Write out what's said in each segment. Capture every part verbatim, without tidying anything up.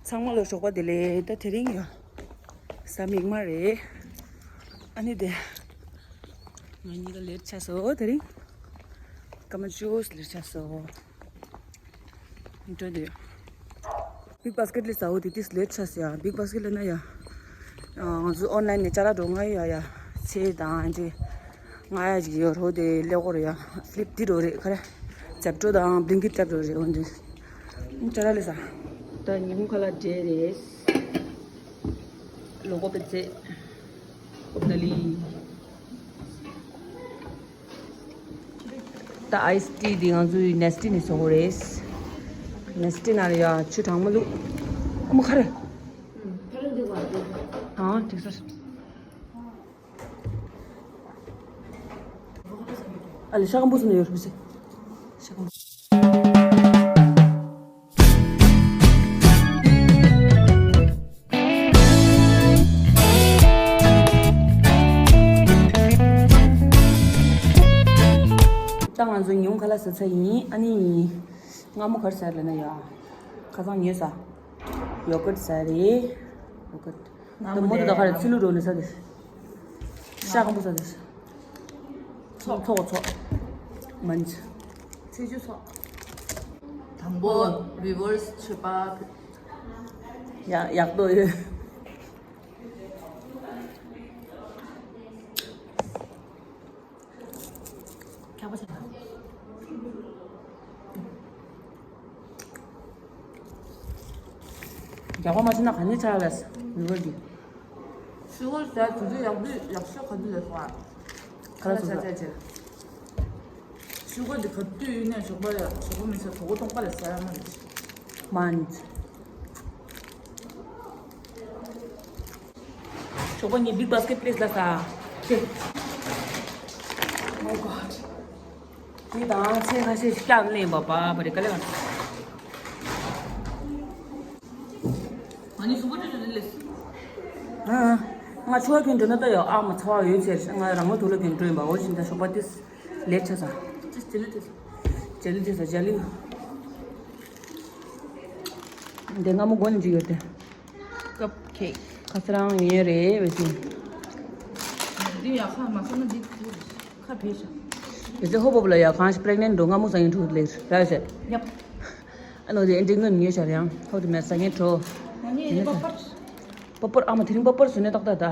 ཚང་མ་ལ་ཞོགས་པ་བདེ་ལེགས། ད་དེ་རིང་ཡ་གཟའ་མིག་དམར་རེད། ཨ་ནི་དེ་ང་གཉིས་ཀ་ལེཊ་ཆགས་སོང་། དེ་རིང་སྐར་མ་བཅུ་ལེཊ་ཆགས་སོང་། འགྲོ་འདོད། བིག་བྷ་སི་ཀེཊ་ལས་ཟ་འོ་དེ་ཏིས་ལེཊ་ཆགས་སོང་ཡ། བིག་བྷ་སི་ཀེཊ་ལས་ན་ཡ། ང་ཚོ་ཨོན་ལན་ནས་ཅ་ལག་འགྲོ་ང་ཡ་ཡ། ཆེ་དང་ཨ་འདྲེ། ང་ཡ་ཅིག་ཡོད་རོ་དེ་ལེགས་སྐོར་ཡ། ཕི་ལིབ་དེ་འགྲོ་རེད་ཁ་རེ། ཛེབ་ཏོ་དང་བི་ལིང་ཀིཊ་ཀྱབ་འགྲོ་རེད་འོན་ཏེ། ཅ་ལག་ལས་ཟ། ད་ཉིན་གུང་ཁ་ལག་འབྲས་རེད། ལོ་ཀོ་པེ་ཙེ། ཀོབ་ན་ལི། ད་ཨའི་སི་ཏི་འདི་ང་ཚོའི་ནེ་སི་ཏི་ནས་བཟོ་གི་རེད། ནེ་སི་ཏི་ནང་ལ་ཡ་ཆུ་གྲང་མོ་བླུགས། ཨ་མ་ཁ་རེ། ཨང་འགྲིག་སོང་། ཨ་ལེ་ཤ་སྐམ་པོ་སུ་ནས་ཡོད་རེད་པས། ཤ་སྐམ་པོ། ད་ང་ཚོ་ཉིན་གུང་ཁ་ལག་ཟ་ཚར་ཡིན། ཨ་ནི་སྔ་མོ་ག་རེ་ཟ་ལབ་ན་ཡ། ཁ་སང་ཉོས་ཟ། ཡོ་གུར་ཏ་ཟ་རེད། ཡོ་གུར་ཏ། ད་མོ་དེ་ད་ག་རེ་ཚི་ལུ་རོ་ནི་ས་དེ། ཤ་སྐམ་པོ་ས་དེ། ཚོགས་ཚོགས་ཚོགས། མན་ཆ། ཚེས་བཅུ་ཚོགས། དང་པོ་བི་ཝར་སི་མཆོད་པ། ཡག་ཡག་པོ་ཡོད། ཁྱག་པ་ཆེ་ན། རྒྱགས་པ་མ་བྱས་ན་ག་ནས་ཆགས་ལས་མི་བར་གྱི། ཤུ་གུར་ཟ་དུས་ཚོད་ཡག་པོ་ཡག་ཤོས་ག་དུས་ལས་སོང་ཨ། ཁ་ལག་ཟ་ཟ་ཟ། ཤུ་གུར་འདི་ག་དུས་ཡིན་ནས་ཞོགས་པ་ཡ་ཞོགས་པ་མི་ཟ་དོ་དགོང་པ་ལ་ཟ་ཡ་མ་རེད། མན། ཞོགས་པ་ངས་བིག་བྷ་སི་ཀེཊ་པི་ལི་སི་ལ་ཟ། ཁེ། Oh God. དེ་དང་ཚེ་ཁ་ཤས་ཤིག་ཀྱང་ལེན་པ་པ་པ་རེ་ག་ལེ་ག་ང་ནི་སུ་པོ་ཏི་ཏི་ལེ། ཨ། ང་ཆུ་བ་གིན་འགྲོ་ན་ད་ཡོ་ཨ་མ་ཚ་བ་ཡོད་ཚེ་ང་རང་མ་དུ་ལ་གིན་འགྲོ་ཡིན་པ་འོ་བཞིན་ད་ཞོགས་པ་ཏིས་ལེ་ཆ་ས། ཏིས་ཇེ་ལི་ཏིས། ཇེ་ལི་ཏིས་ཇེ་ལི། འདི་ང་མོ་མགོ་ནས་འཇིག་ཡོད་དེ། ཀབ་ཁེག་ཁ་ས་རང་ཡོད་རེད་བས་སི། འདི་ཡག་ཁ་མ་སོང་ན་འདི་ཁ་བེད་ཤ། བས་སི་ཧོ་པོ་པོ་ལ་ཡག་ཁང་ཞིག་པི་རེག་ནེན་འགྲོ་ང་མོ་ཟ་ངན་འགྲོ་ལེ་ར་བས་སི། ཡབ། ཨ་ནོ་དེ་འདི་ངོ་མི་ཤར་ཡང་ཧོ་དེ་མེད་ས་ངན་འགྲོ། ང་ནི་འདི་པ་པར། པ་པར་ཨ་མ་དེ་རིང་པ་པར་བཟོས་ནས་ཏག་ཏག་ད།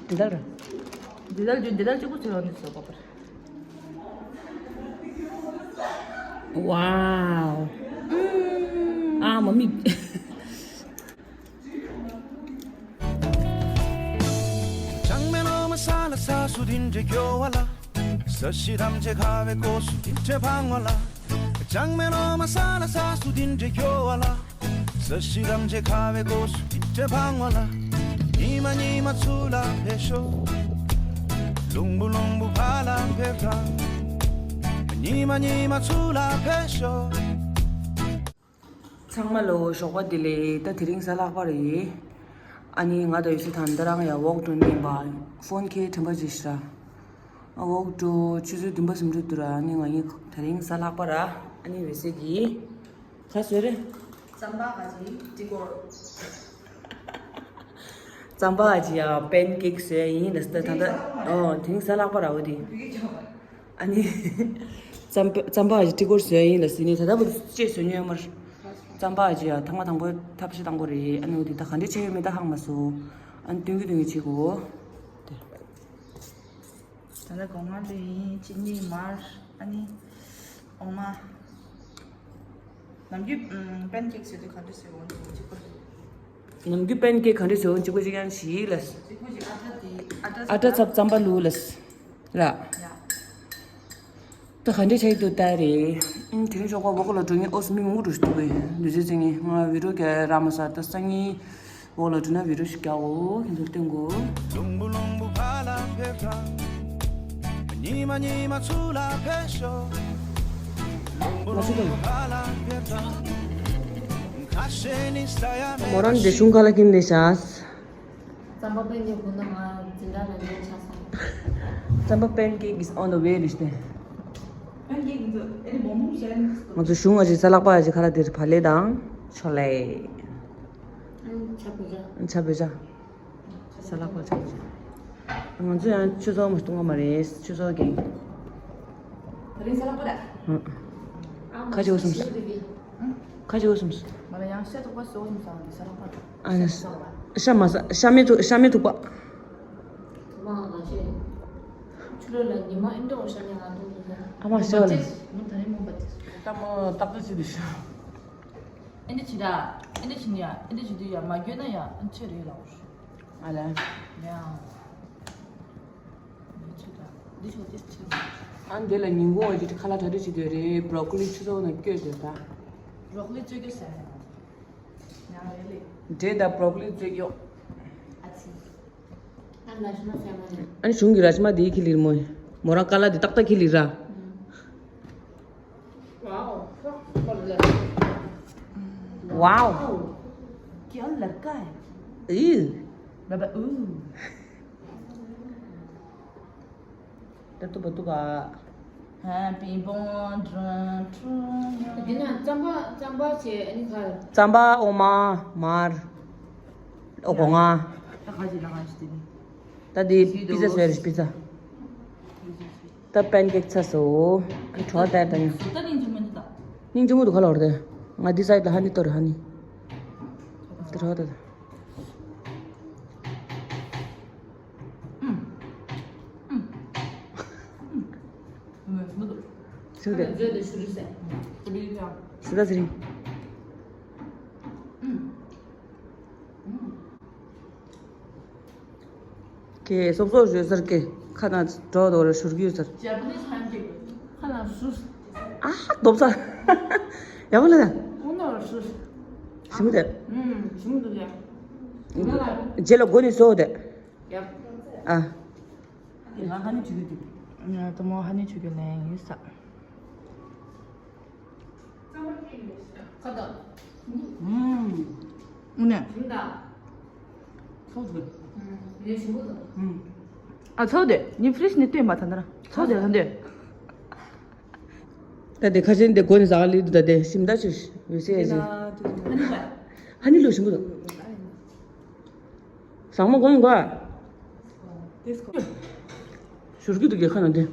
འདི་ལྟར། འདི་ལྟར་འདི་ལྟར་གཅིག་པུ་བཟོས་ཡོང་འདི་བཟོས་པ་པར། Wow. ཨ་མ་མི། ཅང་མེ་ནོ་མ་ས་ལ་ས་སུ་དིན་ཏྲེ་ཀྱོ་བ་ལ། ས་ཤི་དམ་ཆེ་ཁ་བའི་ཀོ་སུ་དིན་ཏྲེ་ཕང་བ་ལ། ཅང་མེ་ནོ་མ་ས་ལ་ས་སུ་དིན་ཏྲེ་ཀྱོ་བ་ལ། ས་ཤི་དམ་ཆེ་ཁ་བའི་ཀོ་སུ་དིན་ཏྲེ་ཕང་བ་ལ། ཉི་མ་ཉི་མ་ཚུ་ལ་ཕེ་ཤོ། ལུང་བུ་ལུང་བུ་ཕ་ལ་ཕེ་ར། ཉི་མ་ཉི་མ་ཚུ་ལ་ཕེ་ཤོ། ཚང་མ་ལོ་ཞོགས་པ་བདེ་ལེགས། ད་དེ་རིང་གཟའ་ལྷག་པ་རེད། ཨ་ནི་ང་དང་ཡོད་ཚད་ད་ལྟ་རང་ཡ་ཝོག་འགྲོ་ནས་པ་ཕོན་ཁེ་དྲན་པ་ཅིག་ཤི་ར། ཨ་ཝོག་འགྲོ་ཆུ་ཚོད་བདུན་པ་ཟིན་འགྲོ་འདུག་ར། ཨ་ནི་ང་གཉིས་དེ་རིང་གཟའ་ལྷག་པ་ར། ཨ་ནི་འོད་ཟེར་གྱིས་ག་བཟོས་རེད། རྩམ་པ་ག་ཅིག་ཏི་གོར། རྩམ་པ་ག་ཅིག་ཡ་པན་ཀེག་བཟོས་ཡིན་ལ་ད་ད་ཨོ་དེ་རིང་གཟའ་ལྷག་པ་ར་འོ་དེ། ཨ་ནི། རྩམ་པ་རྩམ་པ་ཨ་ཅེ་ཏི་གོར་བཟོས་ཡིན་ལ་ཟིན་ནི་ད་ལྟ་བུ་ཅེས་བཟོས་ཉོས་མར། རྩམ་པ་ཨ་ཅེ་ཡ་ཐང་མ་དང་པོ་ཐབས་ཤེས་དང་པོ་རེད། ཨ་ནི་འོ་དེ་ད་ག་འདྲས་ཆེ་ཡོད་མེད་ད་ཧང་མ་སོ། ཨ་ནི་སྟོན་གི་སྟོན་གི་བྱེད་དགོ། དེ། ད་ལྟ་སྒོ་ང་འདི་ཡིན་ཅི་ནི་མར་ཨ་ནི། འོ་མ། ནམ་རྒྱུན་པན་ཀེག་བཟོས་དུས་ག་འདྲས་བཟོས་འོང་གཅིག་པ། ནམ་རྒྱུན་པན་ཀེག་ག་འདྲས་བཟོས་འོང་གཅིག་པ་གཅིག་ཡང་ཞིག་ལ། གཅིག་པ་གཅིག་ཨ་ཊ་དེ་ཨ་ཊ་ཨ་ཊ་ཚབ་རྩམ་པ་ལུག་ལ། ར། ཡ། ད་ག་འདྲས་ཆགས་ཀྱི་འདུག་ལྟ་རེད། ཨིན་དེ་རིང་ཞོགས་པ་བོ་ཀོ་ལ་འགྲོ་ངེས་ཨོ་སི་མི་མང་པོ་འགྲོ་ཞིག་འདུག་གི་འདུག་ཟེར་ཟེར་ངེས་ང་བི་རོ་ག་ར་མ་ས་ད་སང་ཉིན་བོ་ལ་འགྲོ་ན་བི་རོ་ཞིག་རྒྱག་འོ་ཁྱེད་ཚོར་སྟོན་དགོ། ལུང་བུ་ལུང་བུ་ཕ་ལ་ཕེབས་དང་། ཉི་མ་ཉི་མ་ཚུར་ལ་ཕེབས་ཤོག་ལུང་བུ་ལུང་བུ་ཕ་ལ་ཕེབས་དང་། ཁ་ཤས་ནི་ས་ཡ་མེད་མོ་རང་འདི་གཞུང་ཁ་ལ་ཁྱིམ་ནས་བཞག་རྩམ་པ་པན་ཀེག་གོན་ན་ང་འཛིན་གྲྭ་ནས་འདྲེན་ཆགས་སོང་། རྩམ་པ་པན་ཀེག་is on the way རེད་ཤི་ཏེ། པན་ཀེག་འདི་ཨེ་རི་མོག་མོག་བྱས་ནས། ང་ཚོ་གཞུང་ང་ཅིག་གཟའ་ལྷག་པ་ཅིག་ཁ་ལག་དེར་བག་ལེབ་དང་ཆོ་ལེ། ཆ་བོད་ཇ། ཆ་བོད་ཇ། ས་ལག་པ་ཆ་བོད་ཇ། ང་ཚོ་ཡང་ཆུ་ཚོད་མ་གཏོང་བ་མ་རེད། ཆུ་ཚོད་ཀྱི། ད་རིང་ས་ལག་པ་ར། ཁ་ཅིག་འོ་སོང་། ཁ་ཅིག་འོ་སོང་། མ་ལ་ཡང་ཤ་ཐུག་པ་སོ་སོང་ས་ལག་པ། ཨ་ནི། ཤ་མ་ཟ། ཤ་མེད་ཐུག་ཤ་མེད་ཐུག་པ། ཐུག་པ་ང་ཤེས། ཆུ་ལོ་ལ་ཉི་མ་ཨིན་འདྲ་འོ་ཤ་ཉ་ང་འཐུང་ཐུག་ས། ཨ་མ་ཤ་ལ། མོ་ད་རིང་མོ་པ་དེ། ད་མོ་ཏག་ཏག་ཅིག་དུ་ཤ། ཨེ་འདྲ་བྱེད་ད། ཨེ་འདྲ་བྱེད་ན་ཡ། ཨེ་འདྲ་བྱེད་དུས་ཡ་མ་འགྱོད་ན་ཡ་ཨ་ཆེ་རེད་ལ་འོ། ཨ་ལ། ཡ། འདི་ཆོ་འདི་ཆོ། ཨ་འདི་ལ་ཉིན་གུང་འོ་ཅིག་ཁ་ལག་གྲ་སྒྲིག་བྱེད་དུས་རེད། བྷྲོ་ཀོ་ལི་ཆུ་ཚོད་ནང་བསྐྱོད་དེ་ད། བྷྲོ་ཀོ་ལི་བཙོས་རྒྱུ་ཟེར། ཡང་རེད་ལེ། འབྲས་དང་བྷྲོ་ཀོ་ལི་བཙོས་རྒྱུ། ཨ་ཙི། ཨ་ན་ཞུ་ན་ཟེར་མ་རེད། ཨ་ནི་གཞུང་གི་ར་ཅི་མ་དེའི་ཁི་ལིར་མོ། མོ་རང་ཀ་ལ་དེ་ཏག་ཏག་ཁི་ལིར་ར། Wow. क्या लड़का है? Ew. बाबा, ooh. ད་ཏུ་བ་ཏུ་བ། ཧ་པི་བོན་ཏྲུན་ཏྲུན། འདི་ན་རྩམ་པ་རྩམ་པ་བྱས་ཨ་ནི་ག་རེ། རྩམ་པ་འོ་མ་མར། ཨོ་སྒོ་ང་། ད་ག་ཅི་ལ་ག་ཅི་དེ་ནི། ད་འདི་པི་ཛ་ཟེར་རེད་པི་ཛ། ད་པན་ཀེག་ཚ་སོ། ཁྲོ་ད་ད་ཡང་། ད་ནིང་ཆུང་མོ་འདི་ད། ནིང་ཆུང་མོ་འདུག་ག་ལོར་དེ། ང་འདི་སའིད་ལ་ཧ་ནི་ཏོར་ཧ་ནི། ད་ཁྲོ་ད་ད། ཨུམ། ཨུམ། ཨུམ། ཨུམ། ཞུ་དེ། ཞུ་ད་ཟེར། ཨུམ། ཨུམ། ཀྱེ་སོབ་སོབ་བཟོས་ཟེར་ཀྱེ་ཁ་ན་འགྲོ་དོ་རེ་ཞུར་གྱི་ཡོད་ཟེར། Japanese pancake ཁ་ན་ཞུ། ཨ་ལྡོབ་ས། ཡག་པོ་ལ་ན། ཨུ་ནོ་ཞུ། ཞིམ་དེ། ཨུམ་ཞིམ་འདུག་ཡ། རྗེས་ལ་སྒོ་ནས་སོ་དེ། ཡ། ཨ། ང་ཧ་ནི་ཆུ་གི་འདུག་ང་ད་མོ་ཧ་ནི་ཆུ་གི་ལན་ཡིན་ས། ཁ་དོག་ཨུ་ནེ། ཞིམ་དང་། ཚོགས་དགོས། ཨུམ། ནས་ཞིམ་པོ་དང་། ཨུམ། ཨ་ཚོགས་དེ་ནི་ཕི་རིཇ་ནས་བཏོན་པ་ད་ནར་ཚོགས་དེ་ད་འདོད། ད་དེ་ཁ་ཆེན་དེ་སྒོ་ནས་ཟ་ག་ལི་དུ་ད་དེ་ཞིམ་ད་ཆུ་ཡོད་སེ་ཡ་ཆེ། ཧ་ནི་ལོ་ཞིམ་པོ་དང་། ཟངས་མ་གོན་གོ། ཞུར་གི་འདུག་རྒྱལ་ཁ་ན་འདི།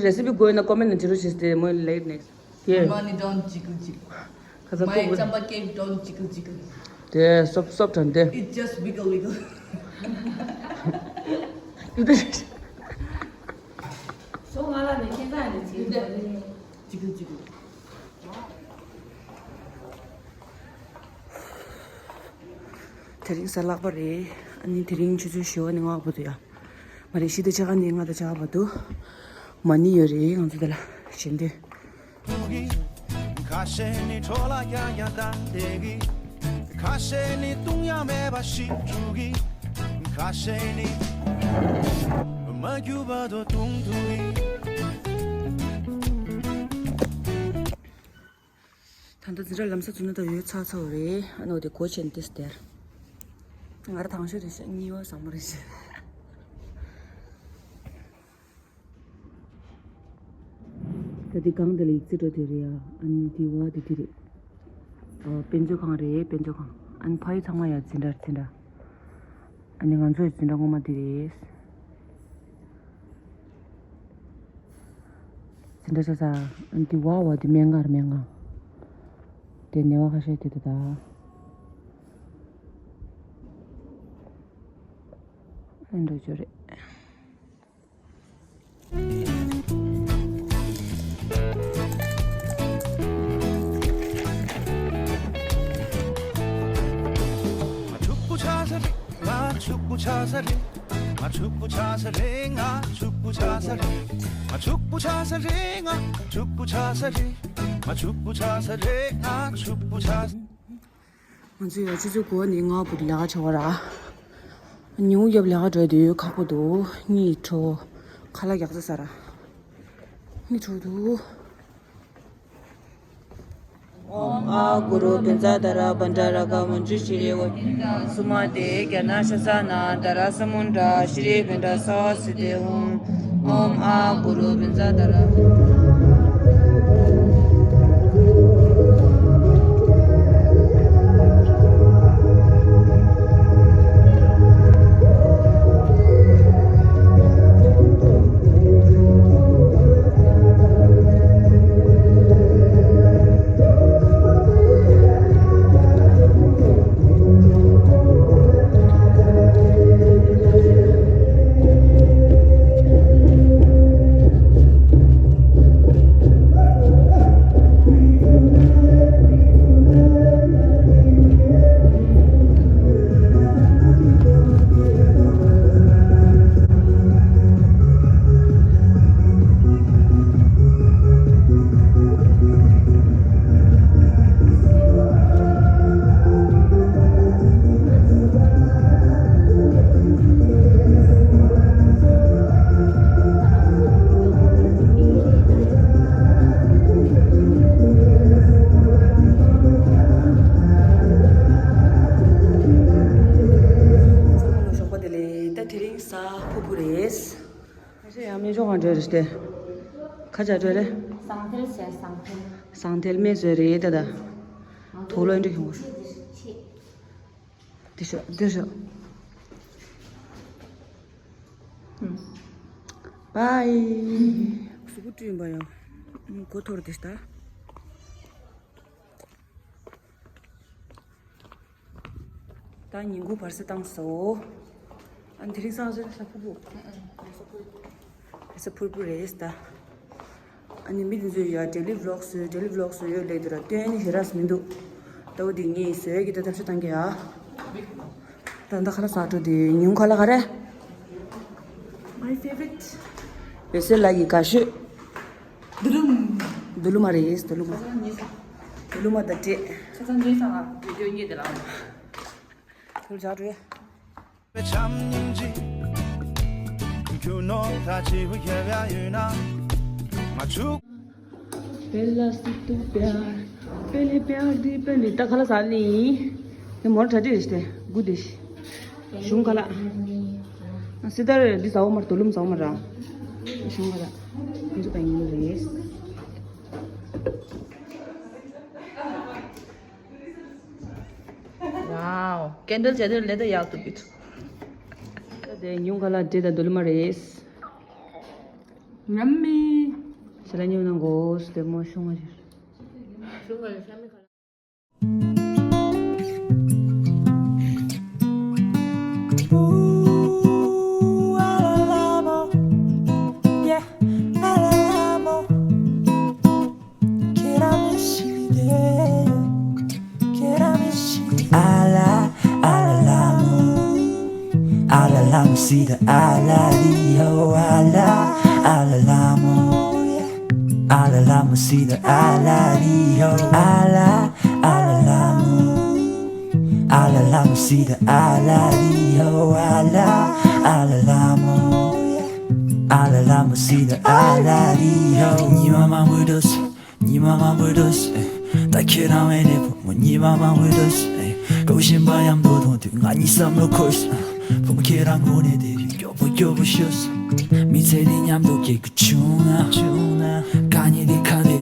རེ་སི་པི་དགོས་ན་ཀོ་མེན་ནང་བྲིས་རོགས་ཞེས་ཏེ་མོའི་ལེགས་ནས། ཀྱེ། Money don't jiggle jiggle. ཁ་ཚ་My ཐུག་Chamba cake don't jiggle jiggle. དེ་སོབ་སོབ་དྲན་ཏེ། It just wiggle wiggle. སོ་ང་ལ་ནི་ཁྱེད་ཚ་ནི་ཅིག་ཅིག་ཅིག་དེ་རིང་གཟའ་ལྷག་པ་རེད། ཨ་ནི་དེ་རིང་ཆུ་ཚོད་བཞི་པ་ནས་ལྔ་པ་བར་དུ་ཡ། མ་རེད་བཞི་དང་ཕྱེད་ཀ་ནས་ལྔ་དང་ཕྱེད་ཀ་བར་དུ། མ་ཎི་ཡོད་རེད། ང་ཚོ་དེ་ལ་ཞེ་འདོད། ཁ་ཤས་ནི་འཕྲོ་ལ་ཡང་ཡང་བཏང་བསྡད་གི། ཁ་ཤས་ནི་བཏུང་ཡ་མེད་པ་ཞིག་འགྲོ་གི། ཁ་ཤས་ནི་མ་རྒྱུ་བ་དོ་བཏུང་ཐུབ་གི། ད་ལྟ་འཛིན་གྲྭ་ལམ་སང་ཚུད་ན་ད་ཡོད་ཚར་ཚར་བ་རེད། ཨ་ནོ་དེ་གོ་ཆེན་ཏིས་དེར། ང་ར་དང་ཤོས་རེད་ཤག་གཉིས་པ་བཟང་མོ་རེད་ཤག་ད་དེ་སྒང་དེ་ལ་ཡིག་ཚད་འགྲོ་དེ་རེད་ཡ། ཨ་ནི་དེ་བ་དེ་དེ་རེད། ཨ། དཔེ་མཛོད་ཁང་རེད། དཔེ་མཛོད་ཁང་། ཨ་ནི་ཕ་ཡུལ་ཚང་མ་ཡ་འཛིན་གྲྭ་འཛིན་གྲྭ། ཨ་ནི་ང་ཚོའི་འཛིན་གྲྭ་སྔོན་མ་དེ་རེད། འཛིན་གྲྭ་ཆ་ཚང་། ཨ་ནི་དེ་བ་བ་དེ་སྨན་ཁང་རེད། སྨན་ཁང་། དེ་ནེ་བ་ཁ་ཤས་དེ་ད་ད། ཨ་ནི་འགྲོ་རྒྱུ་རེད། ཕྱུག་པོ་ཆགས་ས་རེད། ང་ཕྱུག་པོ་ཆགས་ས་རེད། ང་ཕྱུག་པོ་ཆགས་ས་རེད། ང་ཕྱུག་པོ་ཆགས་ས་རེད། ང་ཕྱུག་པོ་ཆགས་ས་རེད། ང་ཕྱུག་པོ་ཆགས་ས་རེད། ང་ཕྱུག་པོ་ཆགས་ས་རེད། ང་ཕྱུག་པོ་ཆགས། ང་ཚོ་ཡ་ཆུ་ཚོད་དགུ་པ་ནས་ལྔ་པ་བར་དུ་ལས་ཀ་བྱེད་པ་ར། ཉིན་གུང་རྒྱབ་ལས་ཀ་འགྲོ་དུས་ཁག་པོ་འདུག་གཉིད་ཁྲོ། ཁ་ལག་རྒྱག་ས་ས་ར། གཉིད་ཁྲོ་འདུག་ཨོཾ་ཨཱཿ་གུ་རུ་བཛྲ་དྷ་ར་བྷ་དྲ་ར་ག་མཉྫུ་ཤྲཱི་ཝ། སུ་མ་ཏེ་ཛྙཱ་ན་ཤཱ་ས་ན་དྷ་ར་ས་མུ་དྲ་ཤྲཱི་བྷ་དྲ་སྭཱ་ཧཱ་སིདྡྷི་ཧཱུྃ། ཨོཾ་ཨཱཿ་གུ་རུ་བཛྲ་དྷ་ར། ཏེ། ཁ་ཆ་ཏྲོ་རེད། ཟངས་ཐལ་བྱས། ཟངས་ཐལ། ཟངས་ཐལ་སྨན་བཟོས་རེད་ད་ད། དུག་ལོག་འདྲ་ཁྱོང་། འདི་ཤོག་འདི་ཤོག་བའི། གཟུགས་པོ་བཀྲུས་ཡིན་པ་ཡང་། གོ་ཐོར་དེ་ལྟ། ད་ཉིན་གུང་བར་ས་བཏང་སོ། ཨ་ནི་དེ་རིང་སང་ཟེར་ས་ཕུར་བུ། ས་ཕུར་བུ་རེད་ད། ཨ་ནི་མི་དེ་ཚོས་ཡ་daily vlog བཟོས། daily vlog བཟོས་ཡོད་ལབ་དུས་ར་སྟོན་ནི་ཞེ་དྲགས་མི་འདུག་ད་འོ་དེ་ངས་བཟོས་ཀྱི་ད་ཐབས་ཤེས་བཏང་གི་ཡ། ད་ད་ཁ་ལག་ཟ་འགྲོ་དེ། ཉིན་གུང་ཁ་ལག་ག་རེ། My favorite. བེ་སེ་ལ་ཡི་དགའ་ཤོས། དུ་ལུམ། དུ་ལུ་མ་རེད། དུ་ལུ་མ། དུ་ལུ་མ་ད་ཏྲེ། ཆ་ཚང་ཉེ་ས་ང་བི་ཌིའོ་ཉེ་དེ་ལ། ཐུལ་ཇག་རེད། ད་ཁ་ལག་ཟ་ནི། དེ་མོར་གྲ་སྒྲིག་རེད་ཤི་དེ་དགུ་དེ་ཤི། གཞུང་ཁ་ལག་སི་ཏར་འདི་ཟ་འོ་མར་དུ་ལུམ་ཟ་འོ་མར་ར། གཞུང་ཁ་ལག་ཁོང་ཚོ་དང་ཡིན་རེད། Wow, candle བྱས་དུས་ལས་ད་ཡག་ཏུ་གི་ཐུ། དེ་ཉུང་ག་ལ་འདྲེ་དང་དུ་ལུ་མ་རེད། ཉམ་མི། ཞེ་ལ་ཉུང་ན་གོ་སུ་དེ་མོ་ཤོང་བ་ཞིག Alla, alla l'amo, alla l'amo, sì, da alla dio, alla, alla l'amo, yeah. Alla l'amo, sì, da alla dio, alla, alla l'amo, alla l'amo, sì, da alla dio, alla, alla l'amo, yeah. Alla l'amo, sì, da alla dio. Ni mama mudos. ཉི་མ་མང་པོའི་འགྲོས། ད་ཁྱེད་རང་མེད་ནས་བུ་མོ་ཉི་མ་མང་པོའི་འགྲོས། དགའ་བཞིན་པ་མཉམ་དུ་མཐོང་དུས་ང་གཉིད་སམ་བློ་འཁོར། བུ་མོ་ཁྱེད་རང་ངུ་ནས་དེ་རིང་སྐྱོ་པོ་སྐྱོ་པོ་ཤོས། མི་ཚེ་འདི་མཉམ་དུ་སྐྱེལ་དགོས་བྱུང་ན། བྱུང་ན། གང་ཉིད་འདི་གང་དེ་